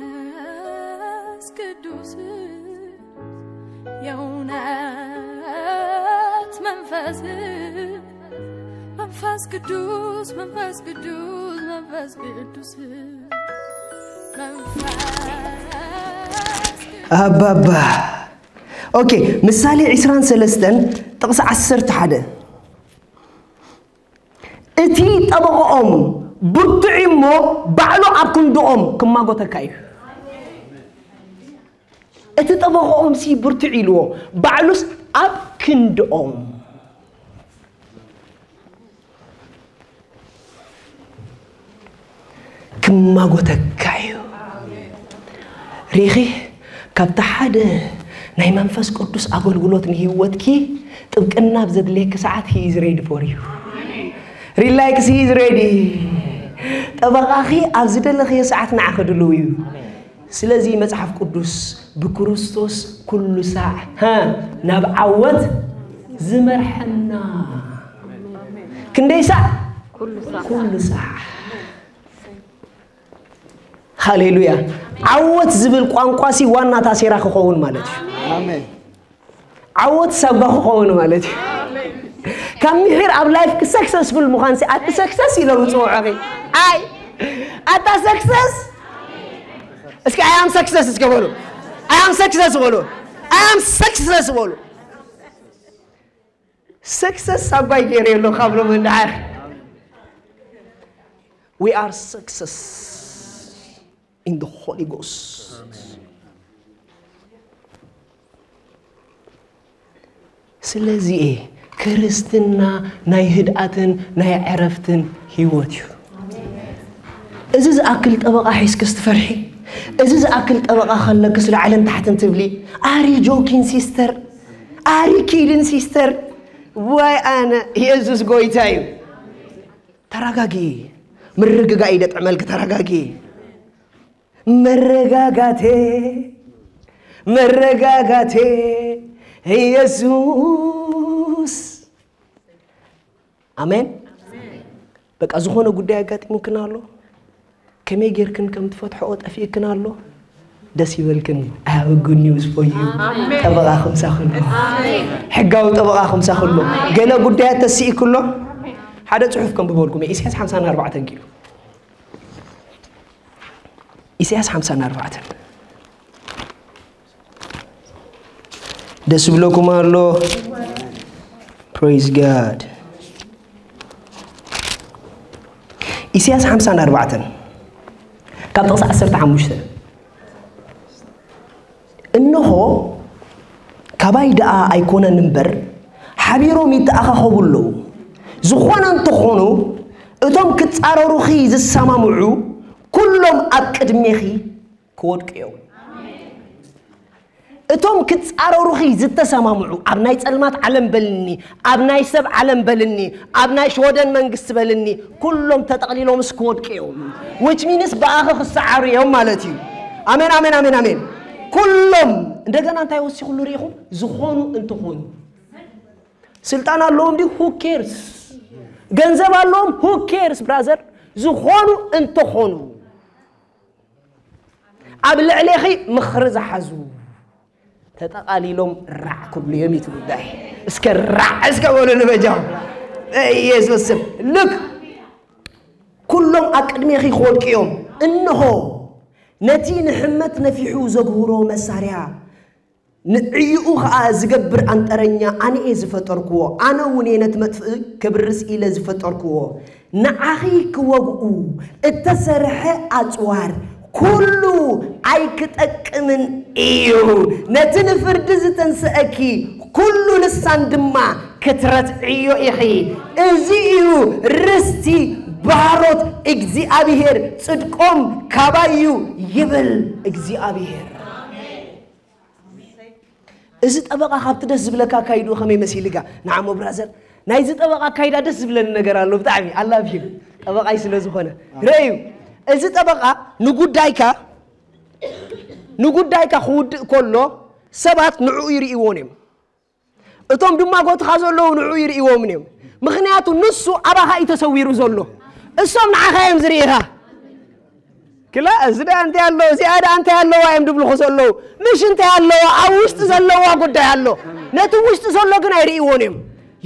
መንፈስ ቅዱስ፣ የእውነት መንፈስ፣ መንፈስ ቅዱስ፣ መንፈስ ቅዱስ፣ መንፈስ ቅዱስ፣ መንፈስ ቅዱስ። ኣባባ። ኦኬ፣ ምሳሌ ዕስራን ሰለስተን ጥቕሲ ዓሰርተ ሓደ። እቲ ጠበቓኦም ብርቱዕ እሞ ባዕሉ ኣብ ክንድኦም ክማጎተካ እዩ። እቲ ጠበቓኦም ሲ ብርቱዕ ኢልዎ፣ ባዕሉስ ኣብ ክንድኦም ክማጎተካ እዩ። ሪኺ፣ ካብቲ ሓደ ናይ መንፈስ ቅዱስ ኣገልግሎት ንህይወትኪ ጥብቅና ኣብ ዘድልየኪ ሰዓት፣ he is ready for you። Relax, he is ready። ጠበቓኺ ኣብ ዝደለኽዮ ሰዓት ንዓኺ ድልው እዩ። ስለዚ መጽሓፍ ቅዱስ ብክርስቶስ ኩሉ ሳዕ፣ ሃ፣ ናብ ዓወት ዝመርሐና። ክንደይ ሳዕ? ኩሉ ሳዕ። ሃሌሉያ። ዓወት ዝብል ቋንቋ ሲ ዋና ታሴራ ክኸውን ማለት እዩ። ኣሜን። ዓወት ሳጓ ክኸውን ማለት እዩ። ካብ ምሒር ኣብ ላይፍ ሰክሰስፉል ምዃን ሲ ኣቲ ሰክሰስ ኢሎም ዝፅውዑኺ። ኣይ ኣታ ሰክሰስ፣ እስኪ ኣያም ሰክሰስ እስከ በሉ። ኣያም ሰክሰስ በሉ። ኣያም ሰክሰስ በሉ። ሰክሰስ ሳጓይ ገይረ ኣሎ ካብ ሎሚ እንድዓር። We are success in the Holy Ghost። ስለዚ እየ ክርስትና ናይ ህድኣትን ናይ ዕረፍትን ህይወት እዩ። እዚ ዝኣክል ጠበቓ ሒዝክስ ትፈርሒ? እዚ ዝኣክል ጠበቓ ከለክስ ላዕልን ታሕትን ትብሊ? Are you joking, sister? Are you kidding, sister? ዋይ ኣነ፣ የሱስ ጎይታ እዩ። ተረጋጊ። ምርግጋእ እዩ ደጥዕመልኪ። ተረጋጊ። መረጋጋቴ፣ መረጋጋቴ ኢየሱስ። ኣሜን። በቃ ዝኾነ ጉዳይ ኣጋጢሙክን ኣሎ፣ ከመይ ጌርክን ከም ትፈትሕኦ ጠፊእክን ኣሎ። ደስ ይበልክን። I have a good news for you። ጠበቓ ክምሳኽሎ፣ ሕጋዊ ጠበቓ ክምሳኽሎ። ገለ ጉዳያት ተስኢክሎ፣ ሓደ ጽሑፍ ከንብበልኩም። ኢሳያስ ሓምሳን ኣርባዕተን ኪሎ፣ ኢሳያስ ሓምሳን ኣርባዕተን። ደስ ይብለኩም ኣሎ። Praise God። ኢሳያስ ሓምሳን ኣርባዕተን ካብ ጥቕሲ ዓሰርተ ሓሙሽተ፣ እንሆ ካባይ ደኣ ኣይኮነን እምበር፣ ሓቢሮም ይተኣኻኸቡ ኣለዉ። ዝኾነ እንተኾኑ፣ እቶም ክጻረሩኺ ዝሰማምዑ ኩሎም ኣብ ቅድሜኺ ክወድቁ እዮም። እቶም ክጻረሩኺ ዝተሰማምዑ፣ ኣብ ናይ ጸልማት ዓለም በልኒ፣ ኣብ ናይ ሰብ ዓለም በልኒ፣ ኣብ ናይ ሽወደን መንግስቲ በልኒ፣ ኩሎም ተጠቕሊሎምስ ክወድቁ እዮም። Which means ብኣኺ ክሰዓሩ እዮም ማለት እዩ። ኣሜን፣ ኣሜን፣ ኣሜን፣ ኣሜን። ኩሎም እንደገና እንታይ ወሲኹሉ ርኢኹም? ዝኾኑ እንተኾኑ። ስልጣን ኣለዎም ድዩ? Who cares? ገንዘብ ኣለዎም? Who cares, brother? ዝኾኑ እንተኾኑ፣ ኣብ ልዕሌኺ ምኽሪ ዝሓዙ ተጠቓሊሎም ራዕ ክብሉ እዮም። እቲ ጉዳይ እስከ ራዕ እስከ በሉ ንበጃኹም። ኢየሱስ ስም። ልክ ኩሎም ኣብ ቅድሜኺ ክወድቁ እዮም። እንሆ ነቲ ንሕመት ነፊሑ ዘግህሮ መሳርያ፣ ንዕይኡ ኸኣ ዝገብር ኣንጠረኛ ኣነ እየ ዝፈጠርክዎ። ኣነ እውን እየ ነቲ መጥፍኢ ክብርስ ኢለ ዝፈጠርክዎ። ንዓኺ ክወግኡ እተሰርሐ ኣጽዋር ኩሉ ኣይክጠቅምን እዩ። ነቲ ንፍርዲ ዝተንስአኪ ኩሉ ልሳን ድማ ክትረትዕዮ ኢኺ። እዚ እዩ ርስቲ ባሮት እግዚኣብሄር፣ ጽድቆም ካባይ እዩ ይብል እግዚኣብሄር። እዚ ጠበቓ ካብቲ ደስ ዝብለካ ኣካይድኡ ከመይ መሲልካ? ንዓሞ ብራዘር፣ ናይዚ ጠበቓ ኣካይዳ ደስ ዝብለኒ ነገር ኣሎ ብጣዕሚ። I love him። ጠበቓይ ስለ ዝኾነ። ረእዩ፣ እዚ ጠበቓ ንጉዳይካ፣ ንጉዳይካ ክውድእ ከሎ ሰባት ንዕኡ ይርእይዎን እዮም። እቶም ድማ ጎትኻ ዘለዉ ንዕኡ ይርእይዎምን እዮም። ምኽንያቱ ንሱ ኣባኻ እዩ ተሰዊሩ ዘሎ። እሶም ንዓኻ እዮም ዝርእኻ። ክላ እዚ ደኣ እንታይ ኣለዎ፣ እዚኣ ደኣ እንታይ ኣለዋ እዮም ድብልኹ ዘለዉ። ምሽ እንታይ ኣለዋ፣ ኣብ ውሽጢ ዘለዋ ጉዳይ ኣሎ። ነቲ ውሽጢ ዘሎ ግን ኣይርእይዎን እዮም።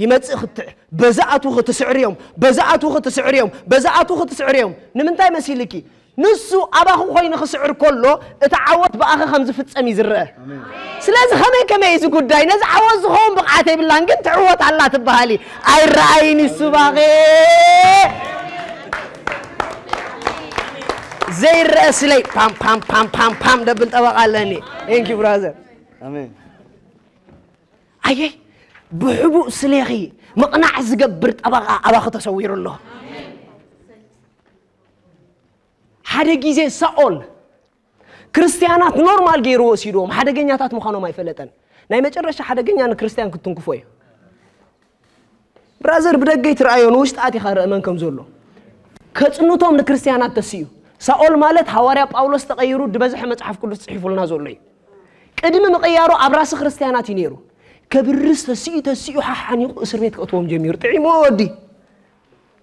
ይመጽእ ክትዕ፣ በዛ ኣትዉ ክትስዕር እዮም፣ በዛ ኣትዉ ክትስዕር እዮም፣ በዛ ኣትዉ ክትስዕር እዮም። ንምንታይ መሲልኪ? ንሱ ኣባኺ ኮይኑ ክስዕር ከሎ፣ እቲ ዓወት ብኣኺ ከም ዝፍጸም እዩ ዝረአ። ስለዚ ከመይ ከመይ እዚ ጉዳይ፣ ነዚ ዓወት ዝኸውን ብቕዓት የብላን፣ ግን ትዕወት ኣላ ትበሃል እዩ። ኣይረኣይን ይሱ ባኼ። ዘይረአ ስለይ ፓም ፓም ፓም ፓም ፓም ደብል ጠበቃ ኣለኒ። Thank you brother። ኣሜን። ኣየ ብሕቡእ ስሌኺ ምቕናዕ ዝገብር ጠበቃ ኣባኺ ተሰዊሩ ኣሎ። ሓደ ግዜ ሳኦል ክርስትያናት ኖርማል ገይሩ ወሲድዎም፣ ሓደገኛታት ምዃኖም ኣይፈለጠን። ናይ መጨረሻ ሓደገኛ ንክርስትያን ክትንክፎ እዩ። ብራዘር ብደገ ይትረኣዮ፣ ንውሽጢ ኣቲኻ ርእ መን ከም ዘሎ። ከጽንቶም ንክርስትያናት ተስኡ። ሳኦል ማለት ሃዋርያ ጳውሎስ ተቐይሩ ዝበዝሐ መጽሓፍ ቅዱስ ጽሒፉልና ዘሎ እዩ። ቅድሚ ምቕያሩ ኣብ ራሲ ክርስትያናት እዩ ነይሩ። ከብርስ ተስኡ ተስኡ ሓሓኒቑ እስር ቤት ከእትዎም ጀሚሩ። ጥዒሞ ወዲ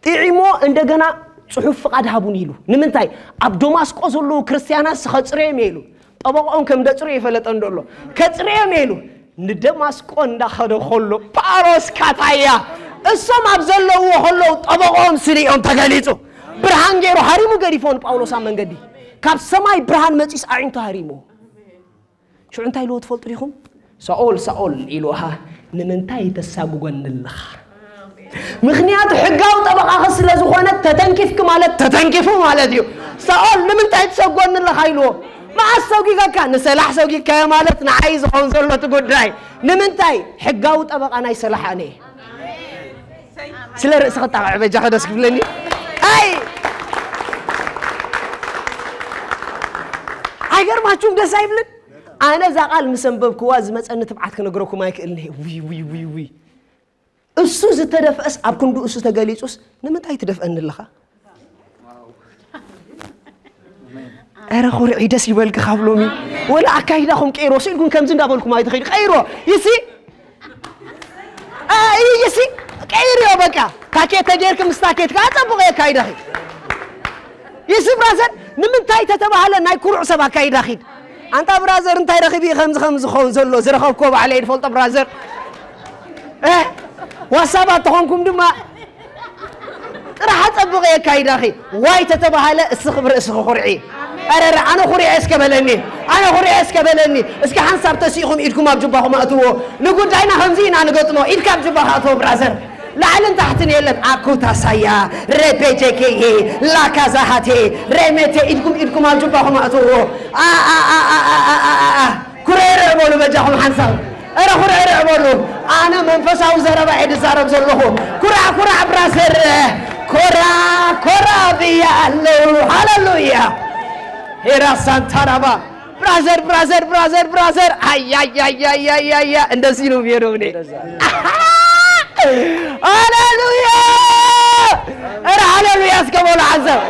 ጥዒሞ እንደገና ጽሑፍ ፍቓድ ሃቡን ኢሉ። ንምንታይ? ኣብ ደማስቆ ዘለዉ ክርስትያናት ከጽርዮም እየ ኢሉ። ጠበቆም ከም ደጽሩ ይፈለጠ እንደሎ ከጽርዮም እየ ኢሉ። ንደማስቆ እንዳኸደ ከሎ ጳውሎስ ካታያ እሶም ኣብ ዘለውዎ ከለዉ ጠበቆም ስሊኦም ተገሊጹ። ብርሃን ገይሩ ሃሪሙ ገዲፎ ንጳውሎስ ኣብ መንገዲ። ካብ ሰማይ ብርሃን መጺስ ኣዒንቱ ሃሪሙ። ሽዑ እንታይ ኢልዎ ትፈልጡ ዲኹም? ሳኦል ሳኦል ኢልዎ ሃ ንምንታይ ተሳጉጎኒ ኣለኻ? ምኽንያቱ ሕጋዊ ጠበቓኺ ስለ ዝኾነ ተተንኪፍኪ ማለት ተተንኪፉ ማለት እዩ። ሳኦል ንምንታይ ትሰጎኒ ኣለኻ ኢልዎ። መዓስ ሰጒገካ? ንሰላሕ ሰጒግካዮ ማለት ንዓይ ዝኸውን ዘሎ እቲ ጉዳይ። ንምንታይ? ሕጋዊ ጠበቓ ናይ ሰላሕ ኣነ እየ። ስለ ርእስኺ ጣቕዕ በጃኺ ደስ ክብለኒ። ኣይ ኣይገርማችሁም? ደስ ኣይብልን? ኣነ እዛ ቃል ምስ ኣንበብክዋ ዝመጸኒ ትብዓት ክነግረኩም ኣይክእልን እየ። ውይ ውይ ውይ ውይ። እሱ ዝተደፍአስ ኣብ ክንዱ እሱ ተገሊጹስ ንምንታይ ትደፍአኒ ኣለኻ? ኧረ ኩርዒ ደስ ይበልኪ ካብ ሎሚ። ወላ ኣካይዳኹም ቀይሮ ስኢልኩም ከምዚ እንዳበልኩም ኣይትኸይዱ። ቀይሮ ይሲ ይሲ ቀይርዮ በቃ። ታኬት ተጌርክ ምስ ታኬት ከዓ ጸብቆ የካይዳኺ። ይሲ ብራዘር ንምንታይ ተተባህለ ናይ ኩሩዕ ሰብ ኣካይዳ ኺድ። ኣንታ ብራዘር እንታይ ረኺቢ ከምዚ ከምዚ ኸውን ዘሎ ዝረኸብኮ ባዕለይ ድፈልጦ ብራዘር። እ ዋሳባት ተኾንኩም ድማ ጥራሕ ኣጸብቐ የካይዳኺ። ዋይ ተተባሃለ እስኺ ብርእስኺ ኩርዒ። ኧረ ኧረ ኣነ ኩርዒ እስከ በለኒ። ኣነ ኩርዒ እስከ በለኒ። እስኪ ሓንሳብ ተሲእኹም ኢድኩም ኣብ ጅባኹም ኣእትዎ። ንጉዳይና ከምዚ ኢና ንገጥሞ። ኢድካ ኣብ ጅባኻ ኣእትዎ ብራዘር። ላዕልን ታሕትን የለን። ኣኩታሳያ ሬቤጀኬ ላካዛሃቴ ሬሜቴ ኢድኩም ኢድኩም ኣብ ጅባኹም ኣእትዎ። ኣ ኣ ኣ ኣ ኣ ኣ ኣ ኣ ኩርዕርዕ በሉ በጃኹም ሓንሳብ። እረ ኩርዕርዕ በሉ። ኣነ መንፈሳዊ ዘረባ እየ ዝዛረብ ዘለኹ። ኩራዕ ኩራዕ ብራዘር። ኮራ ኮራ ብያ ኣለሁ። ሃሌሉያ። ሄራ ሳንታራባ ብራዘር ብራዘር ብራዘር ብራዘር ኣያያያያያያ እንደዚህ ነው የሚሄደው። እኔ ሃሌሉያ። እረ ሃሌሉያ እስከ በሉ ሓንሳብ።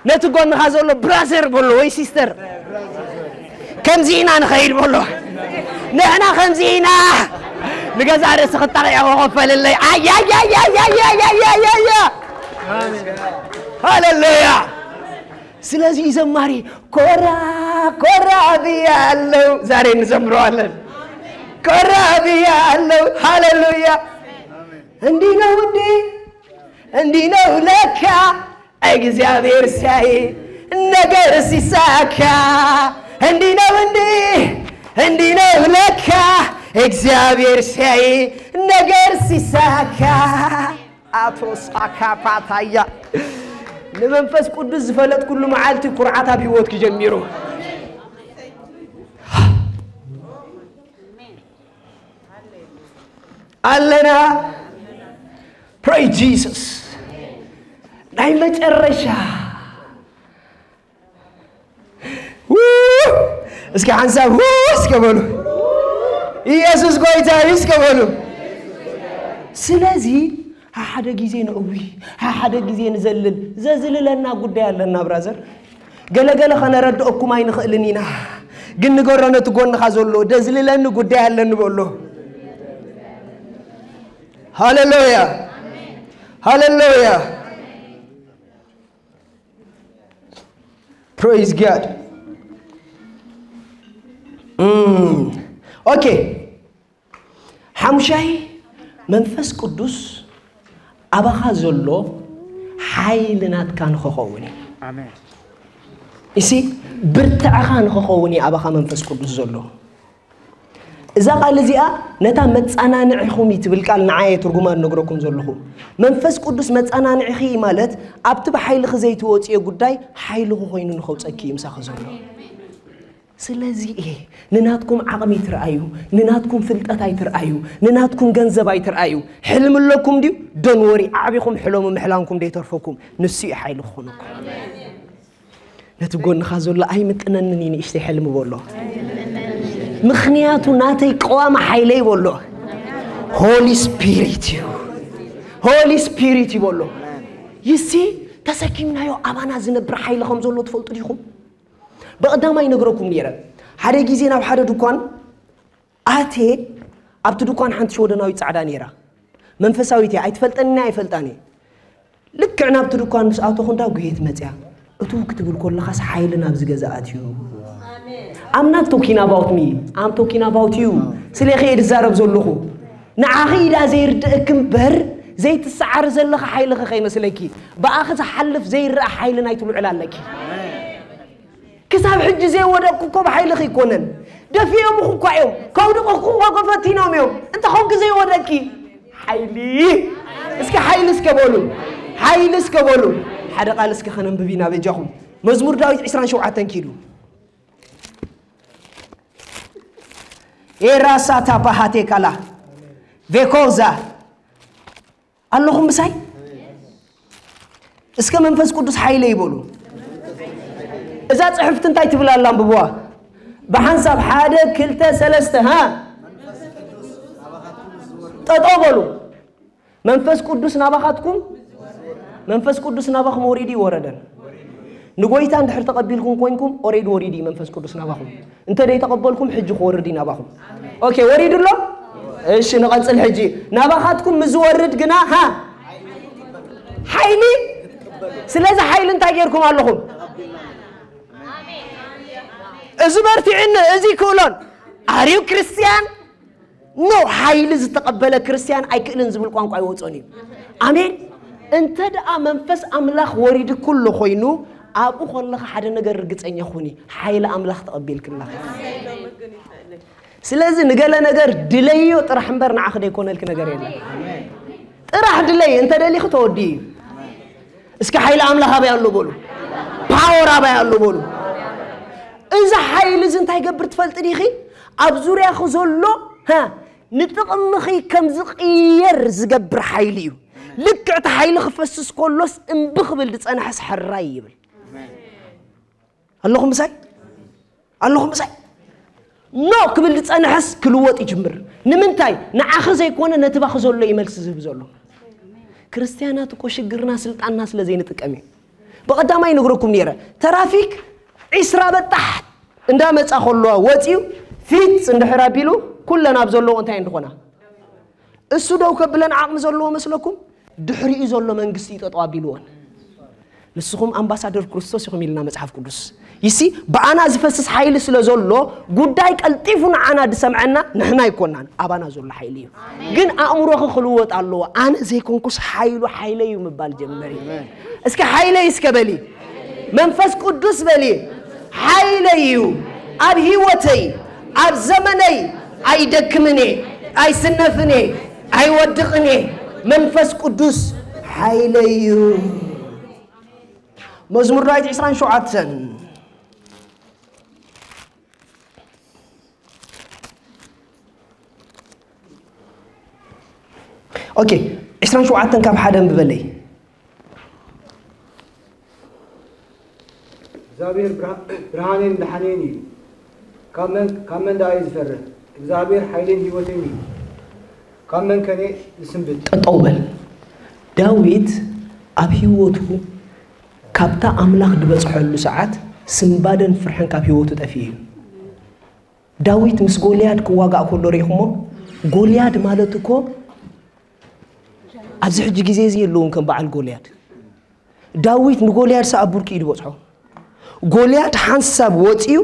ነቲ ጎንኻ ዘሎ ብራዘር በሎ ወይ ሲስተር ከምዚ ኢና ንኸይድ በሎ። ንሕና ከምዚ ኢና። ንገዛ ርእሲ ክጣቕያ ክኸፈልለይ ኣያያያያያያያያያ። ሃሌሉያ። ስለዚህ ዘማሪ ኮራ ኮራ ብያለው ዛሬ እንዘምረዋለን። ኮራ ብያለው። ሃሌሉያ። እንዲህ ነው እንዴ? እንዲህ ነው ለካ እግዚአብሔር ሲያይ ነገር ሲሳካ። እንዲህ ነው እንዴ? እንዲህ ነው ለካ እግዚአብሔር ሲያይ ነገር ሲሳካ። ኣቶ ሳካፓታያ ንመንፈስ ቅዱስ ዝፈለጥኩሉ መዓልቲ ኩርዓት ኣብ ህይወትኪ ጀሚሩ። ኣለና። Praise Jesus። ናይ መጨረሻ ው! እስኪ ሓንሳብ ው እስከ በሉ። ኢየሱስ ጎይታ እዩ እስከ በሉ። ስለዚ ሓደ ግዜ ንእዊ ሓደ ግዜ ንዘልል። ዘዝልለና ጉዳይ ኣለና ብራዘር። ገለገለ ከነረድአኩም ኣይንኽእልን ኢና፣ ግን ንገሮ ነቲ ጎንኻ ዘሎ ደዝልለኒ ጉዳይ ኣለኒ በሎ። ሃሌሉያ ሃሌሉያ። Praise God. ኦኬ። ሓሙሻይ፣ መንፈስ ቅዱስ ኣባኻ ዘሎ ሓይሊ ናትካ ንኸኸውን እዩ። እሲ ብርትዕኻ ንኸኸውን እዩ ኣባኻ መንፈስ ቅዱስ ዘሎ። እዛ ቃል እዚኣ ነታ መጻናንዒኹም እዩ ትብል ቃል ንዓየ ትርጉማ እነግረኩም ዘለኹ። መንፈስ ቅዱስ መጻናንዒኺ ማለት ኣብቲ ብሓይልኺ ዘይትወጽዮ ጉዳይ ሓይልኹ ኮይኑ ንኸውጸኪ እዩ ምሳኺ ዘሎ። ስለዚ እየ ንናትኩም ዓቕሚ ኣይትርኣዩ፣ ንናትኩም ፍልጠት ኣይትርኣዩ፣ ንናትኩም ገንዘብ ኣይትርኣዩ። ሕልሚ ኣለኩም ድዩ? ዶንወሪ ዓዕቢኹም ሕለሙ ምሕላምኩም ደይተርፈኩም። ንሱ እዩ ሓይሊ ክኾነኩም። ነቲ ጎንኻ ዘሎ ኣይምጥነንን እዩ ንእሽተይ ሕልሚ በሎ። ምኽንያቱ ናተይ ቀዋሚ ሓይለይ በሎ ሆሊ ስፒሪት እዩ። ሆሊ ስፒሪት እዩ በሎ። ይሲ ተሰኪምናዮ ኣባና ዝነብር ሓይሊ ከም ዘሎ ትፈልጡ ዲኹም? ብቐዳማይ ይነግረኩም ነይረ። ሓደ ግዜ ናብ ሓደ ድኳን ኣትየ፣ ኣብቲ ድኳን ሓንቲ ሽወደናዊት ጻዕዳ ነይራ። መንፈሳዊት እያ፣ ኣይትፈልጠንን እያ፣ ኣይፈልጣን እየ። ልክዕ ናብቲ ድኳን ምስ ኣተኹ እንዳ ጉሄት መጽያ። እቱ ክትብል ከለኻስ ሓይሊ ናብዚ ገዛ ኣትዩ። I'm not talking about me, I'm talking about you. ስለ ከየ ዝዛረብ ዘለኹ ንዓኺ ኢዳ ዘይርድእክ እምበር ዘይትሰዓሪ ዘለኻ ሓይልኺ ከይመስለኪ። ብኣኺ ዝሓልፍ ዘይረኣ ሓይሊ ናይቲ ልዑል ኣለኪ። ክሳብ ሕጂ ዘይወደቅኩ እኮ ብሓይልኺ ኣይኮነን። ደፊኦምኺ እኳ እዮም፣ ከውድቑኺ እኮ ፈቲኖም እዮም። እንተ ኾንኪ ዘይወደቅኪ ሓይሊ፣ እስኪ ሓይሊ እስከ በሉ፣ ሓይሊ እስከ በሉ። ሓደ ቃል እስከ ከነንብብ ኢና በጃኹም። መዝሙር ዳዊት ዕስራን ሸውዓተን ኪዱ። ኤራሳ ታፓሃቴ ካላ ቬኮዛ ኣለኹም ምሳይ? እስከ መንፈስ ቅዱስ ሓይለ ይበሉ። እዛ ጽሕፍቲ እንታይ ትብል ኣላ? ኣንብብዋ። ብሓንሳብ ሓደ፣ ክልተ፣ ሰለስተ፣ ሃ? ጠጠው በሉ። መንፈስ ቅዱስ ናባኻትኩም፣ መንፈስ ቅዱስ ናባኹም ወሪዱ ይወረደን። ንጎይታ እንድሕር ተቐቢልኩም ኮይንኩም፣ ኦሬዲ ወሪዱ እዩ መንፈስ ቅዱስ ናባኹም። እንተ ደይተቐበልኩም፣ ሕጂ ክወርድ እዩ ናባኹም። ኦኬ፣ ወሪዱ ኣሎ? እሺ፣ ንቐጽል ሕጂ። ናባኻትኩም ምስ ዝወርድ ግና፣ ሃ? ሓይሊ። ስለዚ ሓይሊ እንታይ ጌርኩም ኣለኹም? እዚ በርቲዕኒ፣ እዚ ክእሎን። ኣር ዩ ክርስቲያን? ኖ፣ ሓይሊ ዝተቐበለ ክርስቲያን ኣይክእልን ዝብል ቋንቋ ኣይወጾን እዩ። ኣሜን። እንተ ደኣ መንፈስ ኣምላኽ ወሪዱ ኩሉ ኮይኑ፣ ኣብኡ ከለኻ ሓደ ነገር ርግጸኛ ኩኒ፣ ሓይሊ ኣምላኽ ተቐቢልክና። ስለዚ ንገለ ነገር ድለዮ ጥራሕ እምበር ንዓኺ ደይኮነልኪ ነገር የለን። ጥራሕ ድለይ፣ እንተ ደሊኺ ተወዲ እዩ። እስኪ ሓይሊ ኣምላኽ ኣበይ ኣሎ በሉ። ፓወር ኣበይ ኣሎ በሉ። እዚ ሓይሊ እዚ እንታይ ገብር ትፈልጢ ዲኺ? ኣብ ዙርያኺ ዘሎ፣ ሃ፣ ንጥቕምኺ ከም ዝቕየር ዝገብር ሓይሊ እዩ። ልክዕ እቲ ሓይሊ ክፈስስ ከሎስ እምቢ ክብል ዝጸንሐስ ሕራይ ይብል። ኣለኹም ምሳይ? ኣለኹም ምሳይ? ኖ ክብል ዝጸንሐስ ክልወጥ ይጅምር። ንምንታይ? ንዓኺ ዘይኮነ ነቲ ባኺ ዘሎ እዩ መልሲ ዝህብ ዘሎ። ክርስትያናት እኮ ሽግርና ስልጣንና ስለ ዘይንጥቀም እዩ። ብቐዳማይ ይነግረኩም ነይረ። ተራፊክ ዒስራ በጣሕ እንዳመጻ ከሎ ወጺኡ ፊት እንድሕር ኣቢሉ ኩለን ኣብ ዘለዎ እንታይ እንድኾና እሱ ደው ከብለን ዓቕሚ ዘለዎ መስለኩም? ድሕሪኡ ዘሎ መንግስቲ እዩ ጠጠው ኣቢልዎን። ንስኹም ኣምባሳደር ክርስቶስ ኢኹም ኢልና መጽሓፍ ቅዱስ። ይሲ ብኣና ዝፈስስ ሓይሊ ስለ ዘሎ ጉዳይ ቀልጢፉ ንዓና ዝሰምዐና ንሕና ኣይኮናን፣ ኣባና ዘሎ ሓይሊ እዩ። ግን ኣእምሮኺ ክልወጥ ኣለዎ። ኣነ ዘይኮንኩስ ሓይሉ ሓይለይ እዩ ምባል ጀመሪ። እስኪ ሓይለይ እስከ በሊ፣ መንፈስ ቅዱስ በሊ፣ ሓይለይ እዩ ኣብ ህይወተይ፣ ኣብ ዘመነይ። ኣይደክምን እየ፣ ኣይስነፍን እየ፣ ኣይወድቕን እየ። መንፈስ ቅዱስ ሓይለይ እዩ። መዝሙር ዳዊት ዕስራን ሸውዓተን። ኦኬ፣ ዕስራን ሸውዓተን ካብ ሓደ እንብበለይ። እግዚኣብሔር ብርሃ-፣ ብርሃኔን ደሓኔን እዩ። ካብ መን፣ ካብ መን ደኣ እየ ዝፈርህ? እግዚኣብሔር ሓይሌን ህይወቴን እዩ። ካብ መን ከኔ ዝስንብድ? ጠጠው በል። ዳዊት ኣብ ህይወቱ ካብታ ኣምላኽ ዝበጽሐሉ ሰዓት ስንባደን ፍርሕን ካብ ህይወቱ ጠፊኡ እዩ። ዳዊት ምስ ጎልያድ ክዋጋእ ከሎ ርኢኹሞ? ጎልያድ ማለት እኮ ኣብዚ ሕጂ ግዜ እዚ የለውን ከም በዓል ጎልያድ። ዳዊት ንጎልያድ ሰኣ ቡርቂ እዩ ዝበጽሖ። ጎልያድ ሓንሳብ ወፂኡ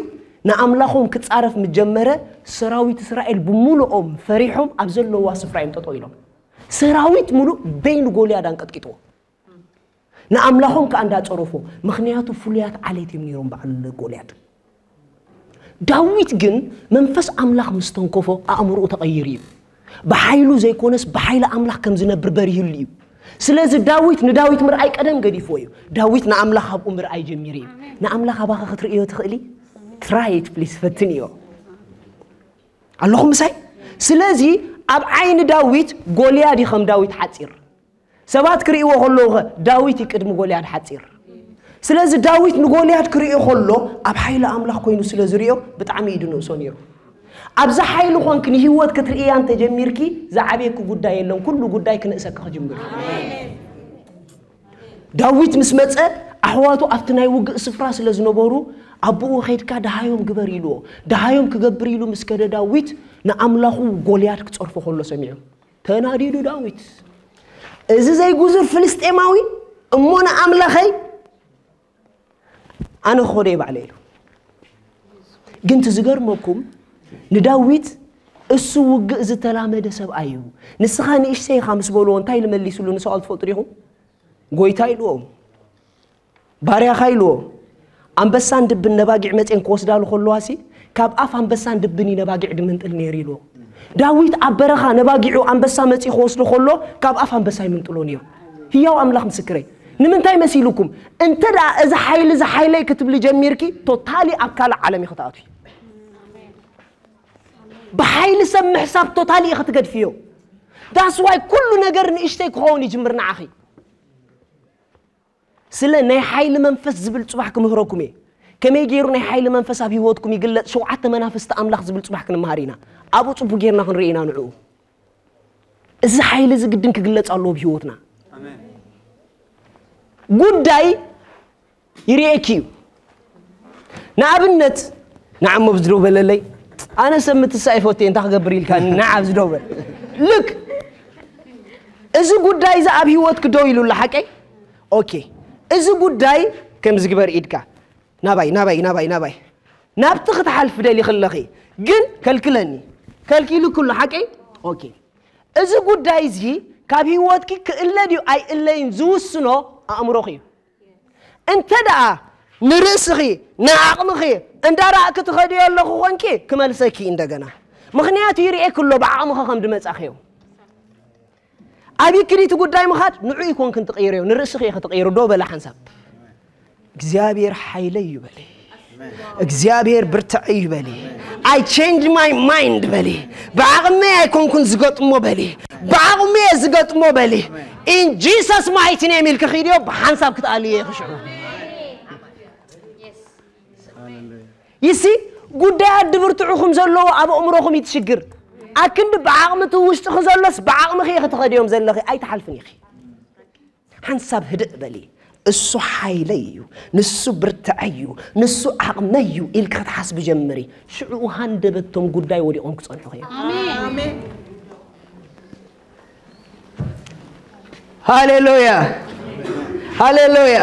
ንኣምላኾም ክፃረፍ ምጀመረ፣ ሰራዊት እስራኤል ብምሉኦም ፈሪሖም ኣብ ዘለዋ ስፍራ እዮም ጠጠው ኢሎም። ሰራዊት ምሉእ በይኑ ጎልያድ ኣንቀጥቂጥዎ። ንኣምላኾም ከኣ እንዳጸረፎ፣ ምኽንያቱ ፍሉያት ዓሌት እዮም ነይሮም በዓል ጎልያድ። ዳዊት ግን መንፈስ ኣምላኽ ምስ ተንከፎ ኣእምሮኡ ተቐይሩ እዩ። ብሓይሉ ዘይኮነስ ብሓይሊ ኣምላኽ ከም ዝነብር በሪህሉ እዩ። ስለዚ ዳዊት ንዳዊት ምርኣይ ቀደም ገዲፍዎ እዩ። ዳዊት ንኣምላኽ ኣብኡ ምርኣይ ጀሚሩ እዩ። ንኣምላኽ ኣባኻ ክትርእዮ ትኽእሊ? Try it please፣ ፈትንዮ። ኣለኹም ምሳይ? ስለዚ ኣብ ዓይኒ ዳዊት ጎልያድ እዩ ከም ዳዊት ሓጺር። ሰባት ክርእይዎ ከለዉ ኸ ዳዊት እዩ ቅድሚ ጎልያድ ሓጺር። ስለዚ ዳዊት ንጎልያድ ክርእዮ ከሎ ኣብ ሓይሊ ኣምላኽ ኮይኑ ስለ ዝርእዮ ብጣዕሚ እዩ ድንእሶ ነይሩ። ኣብዚ ሓይሊ ኾንክ ንህይወት ክትርእያ እንተጀሚርኪ ዝዓብየኪ ጉዳይ የለን፣ ኩሉ ጉዳይ ክንእሰኪ ክጅምር እዩ። ዳዊት ምስ መጸ ኣሕዋቱ ኣብቲ ናይ ውግእ ስፍራ ስለ ዝነበሩ ኣቦኡ ኸይድካ ደሃዮም ግበር ኢልዎ። ደሃዮም ክገብር ኢሉ ምስ ከደ ዳዊት ንኣምላኹ ጎልያድ ክጸርፎ ከሎ ሰሚዑ። ተናዲዱ ዳዊት፣ "እዚ ዘይጉዙር ፍልስጤማዊ እሞ ንኣምላኸይ ኣነ ክኸዶ እየ ባዕለ" ኢሉ። ግን እቲ ዝገርመኩም ንዳዊት እሱ ውግእ ዝተላመደ ሰብኣይ እዩ። "ንስኻ ንእሽተይ ኢኻ" ምስ በልዎ እንታይ ኢሉ መሊስሉ ንሳኦል ትፈልጡ ዲኹም? "ጎይታ" ኢልዎ። "ባርያኻ" ኢልዎ። "ኣንበሳን ድብን ነባጊዕ መፅየን ክወስዳሉ ከለዋሲ ካብ ኣፍ ኣንበሳን ድብን እዩ ነባጊዕ ድምንጥል ነይሩ" ኢልዎ። ዳዊት ኣብ በረኻ ነባጊዑ ኣንበሳ መፂኡ ክወስዶ ከሎ ካብ ኣፍ ኣንበሳ ይምንጥሎ ነይሩ። ህያው ኣምላኽ ምስክረይ። ንምንታይ መሲሉኩም? እንተ ደኣ እዚ ሓይሊ እዚ ሓይለይ ክትብሊ ጀሚርኪ ቶታሊ ኣብ ካልእ ዓለም እዩ ክትኣትዊ። ብሓይሊ ሰብ ምሕሳብ ቶታሊ እዩ ክትገድፍዮ። That's why ኩሉ ነገር ንእሽተይ ክኸውን ይጅምር ንዓኺ። ስለ ናይ ሓይሊ መንፈስ ዝብል ጽባሕ ክምህረኩም እየ። ከመይ ገይሩ ናይ ሓይሊ መንፈስ ኣብ ህይወትኩም ይግለጽ? ሸውዓተ መናፍስቲ ኣምላኽ ዝብል ጽባሕ ክንመሃር ኢና። ኣብኡ ጽቡቅ ጌርና ክንርኢ ኢና ንዕኡ። እዚ ሓይሊ እዚ ግድን ክግለጽ ኣለዎ ኣብ ህይወትና። ኣሜን። ጉዳይ ይርእየኪ እዩ። ንኣብነት፣ ንዓሞ ብዝደው በለለይ። ኣነ ሰብ ምትሳእ ይፈቱ እየ፣ እንታይ ክገብር ኢልካ ንዓ ኣብዚ ደው በል። ልክ እዚ ጉዳይ እዚ ኣብ ህይወትክ ደው ኢሉ ኣሎ፣ ሓቀይ? ኦኬ። እዚ ጉዳይ ከም ዝግበር ኢድካ ናባይ፣ ናባይ፣ ናባይ፣ ናባይ። ናብቲ ክትሓልፍ ደሊኺ ኣለኺ፣ ግን ከልክለኒ። ከልኪሉኪ ኣሎ፣ ሓቀይ? ኦኬ። እዚ ጉዳይ እዚ ካብ ህይወትኪ ክእለ ድዩ ኣይእለይን ዝውስኖ ኣእምሮኺ እዩ። እንተ ደኣ ንርእስኺ፣ ንዓቕምኺ እንዳራእኪ ትኸድዮ ኣለኹ ኾንኪ፣ ክመልሰኪ እንደገና። ምኽንያቱ ይርእየኪ ኣሎ ብዓቕምኺ ከም ድመጻኽዮ። ኣብ ይክዲ እቲ ጉዳይ ምኻድ ንዑ ይኮንክን ትቕይርዮ፣ ንርእስኺ ኢኺ ትቕይሩ። ዶ በላ ሓንሳብ። እግዚኣብሔር ሓይለይ እዩ በሊ። እግዚኣብሔር ብርትዐይ እዩ በሊ። I change my mind በሊ። ብዓቕመይ ኣይኮንኩን ዝገጥሞ በሊ። ብዓቕመይ እየ ዝገጥሞ በሊ። In Jesus mighty name ኢልኪ ኺድዮ፣ ብሓንሳብ ክትኣልዮ ኢኺ ሽዑ። ይሲ ጉዳያት ድብርትዑኹም ዘለዎ ኣብ ኣእምሮኹም እዩ ትሽግር። ኣክንዲ ብዓቕሚ እቲ ውሽጥኺ ዘሎስ ብዓቕምኺ ኢኺ ትኸድዮም ዘለኺ፣ ኣይትሓልፍን ኢኺ። ሓንሳብ ህድእ በሊ። እሱ ሓይለይ እዩ፣ ንሱ ብርትዐይ እዩ፣ ንሱ ዓቕመይ እዩ ኢልኪ ክትሓስቢ ጀምሪ። ሽዑ ሃንደበቶም ጉዳይ ወዲቖም ክጸንሑኺ እዮም። ኣሜን። ሃሌሉያ፣ ሃሌሉያ።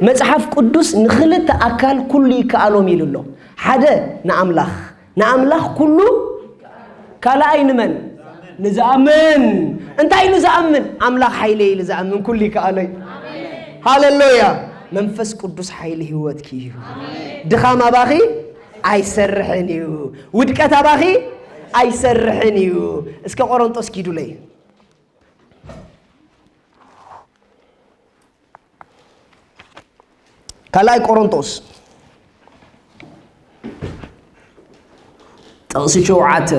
መጽሓፍ ቅዱስ ንኽልተ ኣካል ኩሉ ይከኣሎም ኢሉ ኣሎ። ሓደ ንኣምላኽ፣ ንኣምላኽ ኩሉ ካልኣይ ንመን? ንዝኣምን። እንታይ ኢሉ ዝኣምን? ኣምላኽ ሓይለይ ኢሉ ዝኣምን ኩሉ ይከኣሎ እዩ። ሃሌሉያ። መንፈስ ቅዱስ ሓይሊ ህይወትኪ እዩ። ድኻም ኣባኺ ኣይሰርሕን እዩ። ውድቀት ኣባኺ ኣይሰርሕን እዩ። እስከ ቆሮንጦስ ኪዱለይ። ካልኣይ ቆሮንጦስ ጥቕሲ ሸውዓተ።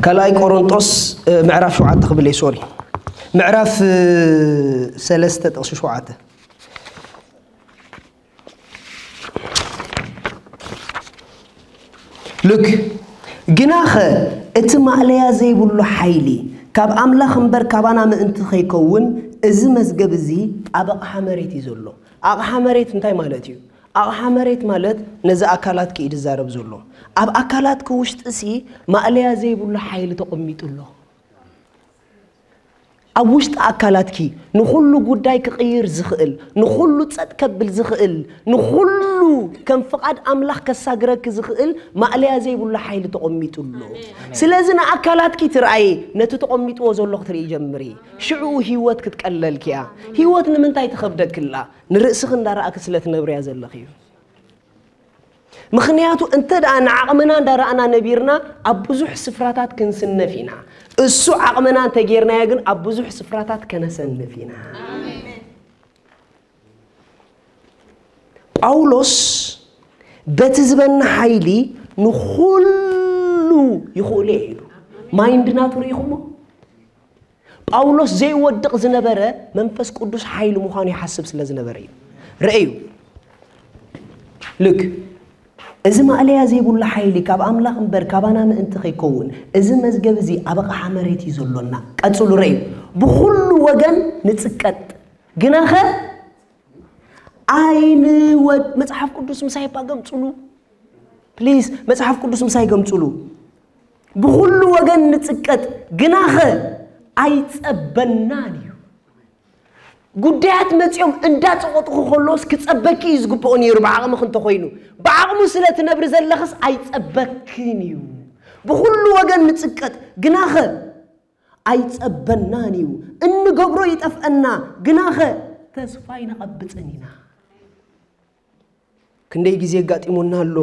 ካልኣይ ቆሮንጦስ፣ እ፣ ምዕራፍ ሸውዓተ ክብል እየ፣ ሶሪ። ምዕራፍ፣ እ፣ ሰለስተ ጥቕሲ ሸውዓተ። ሉክ፣ ግናኸ እቲ ማእለያ ዘይብሉ ሓይሊ ካብ ኣምላኽ እምበር ካባና ምእንቲ ኸይከውን፣ እዚ መዝገብ እዚ ኣብ ኣቕሓ መሬት እዩ ዘሎ። ኣቕሓ መሬት እንታይ ማለት እዩ? ኣቕሓ መሬት ማለት ነዚ ኣካላትኪ እዩ ዝዛረብ ዘሎ። ኣብ ኣካላትኪ ውሽጢ ሲ ማእለያ ዘይብሉ ሓይሊ ተቐሚጡ ኣሎ። ኣብ ውሽጢ ኣካላትኪ ንኹሉ ጉዳይ ክቕይር ዝኽእል፣ ንኹሉ ጸጥ ከብል ዝኽእል፣ ንኹሉ ከም ፍቓድ ኣምላኽ ከሳግረኪ ዝኽእል ማእለያ ዘይብሉ ሓይሊ ተቐሚጡ ኣሎ። ስለዚ ንኣካላትኪ ትርኣዪ፣ ነቲ ተቐሚጥዎ ዘሎ ክትርኢ ጀምሪ። ሽዑ ህይወት ክትቀለልኪ እያ። ህይወት ንምንታይ ትኸብደኪ ኣላ? ንርእስኺ እንዳረኣኪ ስለ ትነብርያ ዘለኺ እዩ። ምኽንያቱ እንተ ደኣ ንዓቕምና እንዳረኣና ነቢርና ኣብ ብዙሕ ስፍራታት ክንስነፍ ኢና። እሱ ዓቕምና እንተጌርናዮ ግን ኣብ ብዙሕ ስፍራታት ከነሰንፍ ኢና። ጳውሎስ በቲ ዝበና ሓይሊ ንኹሉ ይኽእሉ እየ ኢሉ። ማይንድ ናቱ ርኢኹሞ? ጳውሎስ ዘይወድቕ ዝነበረ መንፈስ ቅዱስ ሓይሊ ምዃኑ ይሓስብ ስለ ዝነበረ እዩ። ርእዩ። ልክ እዚ ማእለያ ዘይብሉ ሓይሊ ካብ ኣምላኽ እምበር ካባና ምእንቲ ከይከውን፣ እዚ መዝገብ እዚ ኣብ ኣቕሓ መሬት እዩ ዘሎና። ቀጽሉ ርእዩ። ብኹሉ ወገን ንጽቀጥ፣ ግናኸ ኣይንወድ-፣ መጽሓፍ ቅዱስ ምሳይ እባ ገምጽሉ። ፕሊዝ፣ መጽሓፍ ቅዱስ ምሳይ ገምጽሉ። ብኹሉ ወገን ንጽቀጥ፣ ግናኸ ኣይጸበናን እዩ። ጉዳያት መጺኦም እንዳጸቐጡኹ ከለውስ ክጸበኪ እዩ ዝግብኦ ነይሩ፣ ብዓቕምኺ እንተኾይኑ። ብዓቕሙ ስለ ትነብሪ ዘለኽስ ኣይጸበክን እዩ። ብኹሉ ወገን ንጽቀጥ፣ ግናኸ ኣይጸበናን እዩ። እንገብሮ ይጠፍአና፣ ግናኸ ተስፋ ኣይነቐብጽን ኢና። ክንደይ ግዜ ኣጋጢሙና ኣሎ፣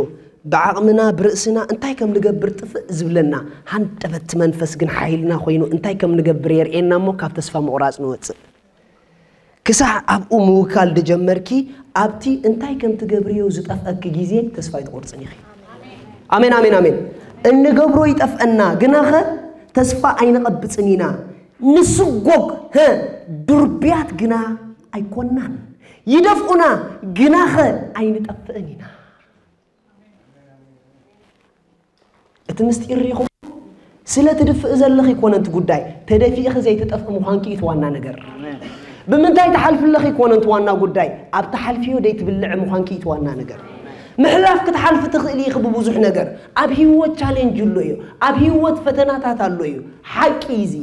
ብዓቕምና ብርእስና እንታይ ከም ንገብር ጥፍእ ዝብለና፣ ሃንደበትቲ መንፈስ ግን ሓይልና ኮይኑ እንታይ ከም ንገብር የርእየና እሞ ካብ ተስፋ ምቑራጽ ንወጽእ። ክሳዕ ኣብኡ ምውካል ድጀመርኪ፣ ኣብቲ እንታይ ከም ትገብርዮ ዝጠፍአኪ ግዜ ተስፋ ኣይትቆርጽን ኢኺ። ኣሜን፣ ኣሜን፣ ኣሜን። እንገብሮ ይጠፍአና፣ ግናኸ ተስፋ ኣይንቐብጽን ኢና። ንስጎግ፣ ህ፣ ድርብያት ግና ኣይኮናን። ይደፍኡና፣ ግናኸ ኣይንጠፍእን ኢና። እቲ ምስጢር ርኢኹም? ስለ ትድፍእ ዘለኺ ኣይኮነን እቲ ጉዳይ፣ ተደፊእኺ ዘይትጠፍኢ ምዃንኪ እዩ እቲ ዋና ነገር። ብምንታይ ትሓልፊ ኣለኺ ኣይኮነን እቲ ዋና ጉዳይ፣ ኣብ ትሓልፊዮ ደይትብልዒ ምዃንኪ እዩ እቲ ዋና ነገር። ምሕላፍ ክትሓልፊ ትኽእሊ ኢኺ ብብዙሕ ነገር። ኣብ ህይወት ቻሌንጅ ኣሎ እዩ፣ ኣብ ህይወት ፈተናታት ኣሎ እዩ። ሓቂ እዩ እዚ።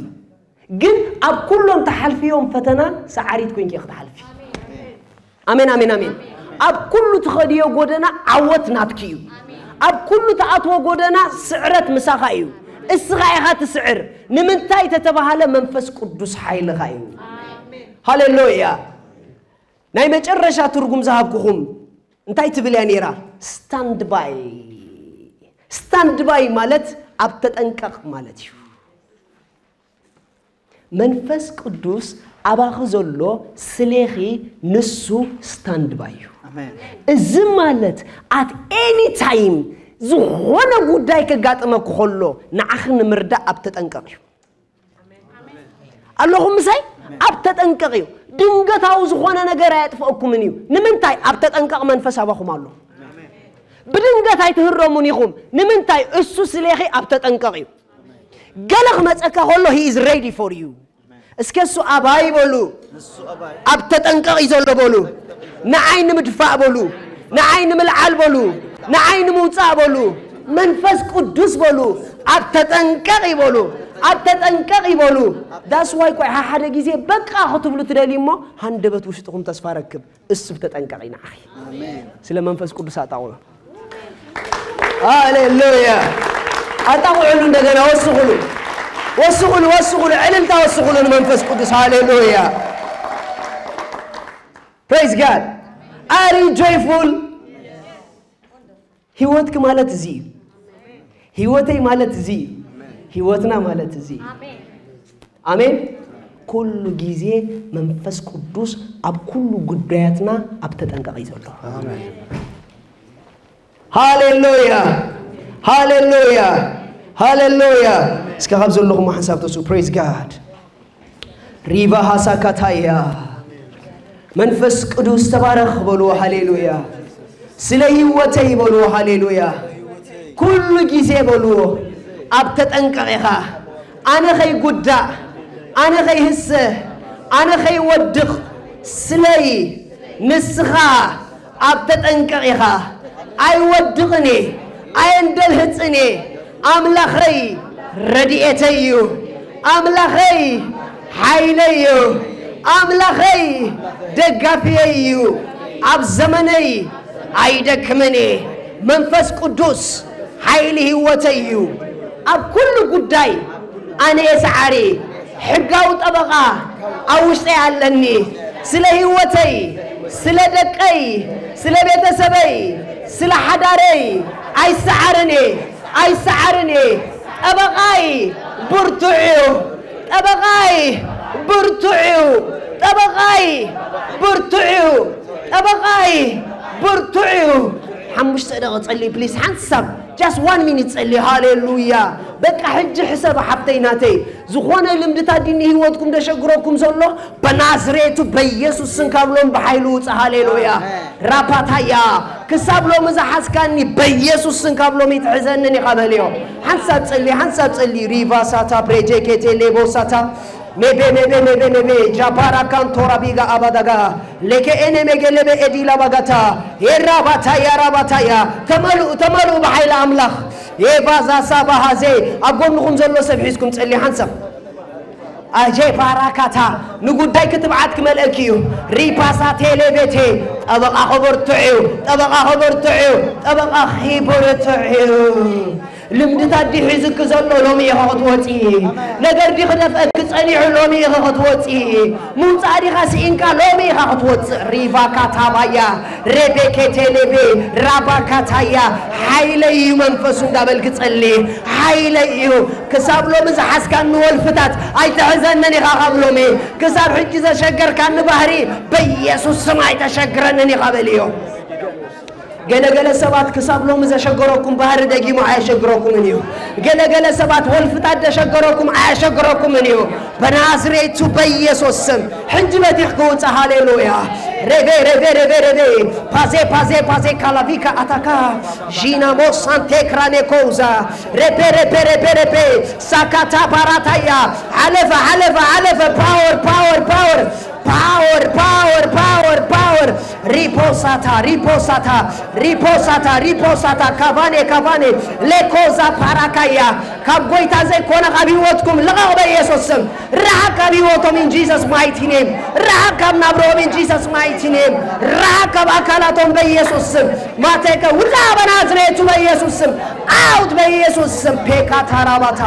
ግን ኣብ ኩሎም ትሓልፍዮም ፈተና ሰዓሪት ኮይንኪ ኢኺ ትሓልፊ። ኣሜን፣ ኣሜን፣ ኣሜን። ኣብ ኩሉ ትኸድዮ ጎደና ዓወት ናትኪ እዩ። ኣብ ኩሉ ትኣትዎ ጎደና ስዕረት ምሳኻ እዩ። እስኻ ኢኻ ትስዕር። ንምንታይ ተተባሃለ መንፈስ ቅዱስ ሓይልኻ እዩ። ሃሌሉያ። ናይ መጨረሻ ትርጉም ዝሃብኩኹም እንታይ ትብል እያ ነይራ? ስታንድ ባይ። ስታንድ ባይ ማለት ኣብ ተጠንቀቕ ማለት እዩ። መንፈስ ቅዱስ ኣባኺ ዘሎ ስሌኺ ንሱ ስታንድ ባይ እዩ። ኣሜን። እዚ ማለት ኣት ኤኒ ታይም ዝኾነ ጉዳይ ከጋጥመኪ ከሎ ንዓኺ ንምርዳእ ኣብ ተጠንቀቕ እዩ። ኣለኹም ምሳይ? ኣብ ተጠንቀቕ እዩ። ድንገታዊ ዝኾነ ነገር ኣየጥፍአኩምን እዩ። ንምንታይ? ኣብ ተጠንቀቕ መንፈስ ኣባኹም ኣሎ። ብድንገት ኣይትህረሙን ኢኹም። ንምንታይ? እሱ ስሌኺ ኣብ ተጠንቀቕ እዩ። ገለ ክመፀካ ከሎ he is ready for you። እስከ እሱ ኣባይ በሉ። ንሱ ኣባይ ኣብ ተጠንቀቕ እዩ ዘሎ በሉ። ንዓይ ንምድፋእ በሉ። ንዓይ ንምልዓል በሉ። ንዓይ ንምውፃእ በሉ። መንፈስ ቅዱስ በሉ። ኣብ ተጠንቀቕ ይበሉ። ኣብ ተጠንቀቕ ይበሉ። ዳስ ዋይ ቆይ ሓደ ግዜ በቃ ክትብሉ ትደልዩ እሞ ሃንደበት ውሽጥኹም ተስፋ ረክብ። እሱ ተጠንቀቕ እዩ ንዓኺ። ኣሜን። ስለ መንፈስ ቅዱስ ኣጣቕዑ። ሃሌሉያ። ኣጣቕዑሉ እንደገና ወስኹሉ። ወስኹሉ፣ ወስኹሉ፣ ዕልልታ ወስኹሉ ንመንፈስ ቅዱስ። ሃሌሉያ። Praise God. Are you joyful? ህይወትኪ ማለት እዚ እዩ። ህይወተይ ማለት እዚ እዩ። ህይወትና ማለት እዚ እዩ። ኣሜን። ኩሉ ግዜ መንፈስ ቅዱስ ኣብ ኩሉ ጉዳያትና ኣብ ተጠንቀቕ እዩ ዘሎ። ሃሌሉያ፣ ሃሌሉያ፣ ሃሌሉያ። እስከ ካብ ዘለኹም ሓንሳብ ተሱ praise God። ሪቫ ሃሳካታያ መንፈስ ቅዱስ ተባረኽ በልዎ። ሃሌሉያ። ስለ ህይወተይ በልዎ። ሃሌሉያ። ኩሉ ግዜ በልዎ። ኣብ ተጠንቀቕ ኢኻ። ኣነ ከይጉዳእ፣ ኣነ ከይህሰ፣ ኣነ ከይወድቕ ስለይ ንስኻ ኣብ ተጠንቀቕ ኢኻ። ኣይወድቕን እየ፣ ኣየንደልህጽን እየ። ኣምላኸይ ረድኤተይ እዩ። ኣምላኸይ ሓይለይ እዩ፣ ኣምላኸይ ደጋፊየይ እዩ፣ ኣብ ዘመነይ ኣይደክምን እየ። መንፈስ ቅዱስ ሓይሊ ህይወተይ እዩ። ኣብ ኩሉ ጉዳይ ኣነ እየ ሰዓሪ። ሕጋዊ ጠበቓ ኣብ ውሽጠይ ኣለኒ። ስለ ህይወተይ፣ ስለ ደቀይ፣ ስለ ቤተሰበይ፣ ስለ ሓዳረይ ኣይሰዓርን እየ፣ ኣይሰዓርን እየ። ጠበቓይ ብርቱዕ እዩ። ጠበቓይ ብርቱዕ እዩ። ጠበቓይ ብርቱዕ እዩ። ጠበቓይ ብርቱዕ እዩ። ሓሙሽተ ደቂቕ ጸልይ ፕሊስ፣ ሓንሳብ just one minute ጸልይ። ሃሌሉያ። በቃ ሕጂ ሕሰብ ሓፍተይ ናተይ። ዝኾነ ልምድታት ድዩ ንህይወትኩም ደሸግረኩም ዘሎ? በናዝሬቱ በኢየሱስ ስም ካብ ሎም ብሓይሉ ውጽእ። ሃሌሉያ። ራፓታያ፣ ክሳብ ሎሚ ዝሓዝካኒ በኢየሱስ ስም ካብ ሎሚ ትሕዘንን ኢኻ በልዮ። ሓንሳብ ጸሊ፣ ሓንሳብ ጸሊ። ሪቫ ሳታ ፕሬጄ ኬቴ ሌቦ ሳታ ሜቤ ሜቤ ሜቤ ሜቤ ጃባራ ካንቶራ ቢጋ ኣባዳጋ ሌኬ ኤኔ ሜጌ ሌቤ ኤዲላ ባጋታ የራባታያ ራባታያ። ተመልኡ፣ ተመልኡ ብሓይሊ ኣምላኽ። የባዛ ሳባ ሃዜ። ኣብ ጎንኹም ዘሎ ሰብ ሒዝኩም ጸሊ ሓንሳብ። ኣጄ ባራካታ፣ ንጉዳይ ክትብዓት ክመልአኪ እዩ። ሪፓሳ ቴሌቤቴ፣ ጠበቓ ክብርትዕ እዩ፣ ጠበቓ ክብርትዕ እዩ፣ ጠበቓ ክብርትዕ እዩ። ልምድታት ድዩ ሒዝኪ ዘሎ? ሎሚ ኢኻ ክትወፂ። ነገር ድዩ ክደፍአኪ ጸኒሑ? ሎሚ ኢኻ ክትወፂ። ምውፃእ ዲኻ ስኢንካ? ሎሚ ኢኻ ክትወፅእ። ሪቫ ካታባያ፣ ሬቤኬ ቴሌቤ፣ ራባ ካታያ፣ ሓይለይ እዩ መንፈሱ እንዳበልኪ ጸሊ። ሓይለይ እዩ። ክሳብ ሎሚ ዝሓዝካኒ ወልፍታት ኣይትሕዘንን ኢኻ ካብ ሎሚ። ክሳብ ሕጂ ዘሸገርካኒ ባህሪ በኢየሱስ ስም ኣይተሸግረንን ኢኻ በልዮ። ገለገለ ሰባት ክሳብ ሎሚ ዘሸገረኩም ባህሪ ደጊሙ ኣየሸግረኩምን እዩ። ገለገለ ሰባት ወልፍታት ዘሸገረኩም ኣየሸግረኩምን እዩ። በናዝሬቱ በኢየሱስ ስም ሕጂ በቲሕ ክውፃ። ሃሌሉያ። ሬቬ ሬቬ ሬቬ ሬቬ ፓዜ ፓዜ ፓዜ ካላቪካ ኣታካ ዢናሞ ሳንቴ ክራኔ ኮውዛ ሬፔ ሬፔ ሬፔ ሬፔ ሳካታ ባራታያ ሓለፈ ሓለፈ ሓለፈ። ፓወር ፓወር ፓወር ፓወር ፓወር ፓወር ፓወር ሪፖሳታ ሪፖሳታ ሪፖሳታ ሪፖሳታ ካቫኔ ካቫኔ ሌኮዛ ፓራካያ። ካብ ጎይታ ዘይኮነ ካብ ህይወትኩም ልቐቕ በኢየሱስ ስም። ርሓቕ ካብ ህይወቶም in Jesus mighty name። ርሓቕ ካብ ናብረኦም in Jesus mighty name። ርሓቕ ካብ ኣካላቶም በኢየሱስ ስም። ማቴከ ውፃ በናዝሬቱ በኢየሱስ ስም። ኣውት በኢየሱስ ስም። ፔካ ታራባታ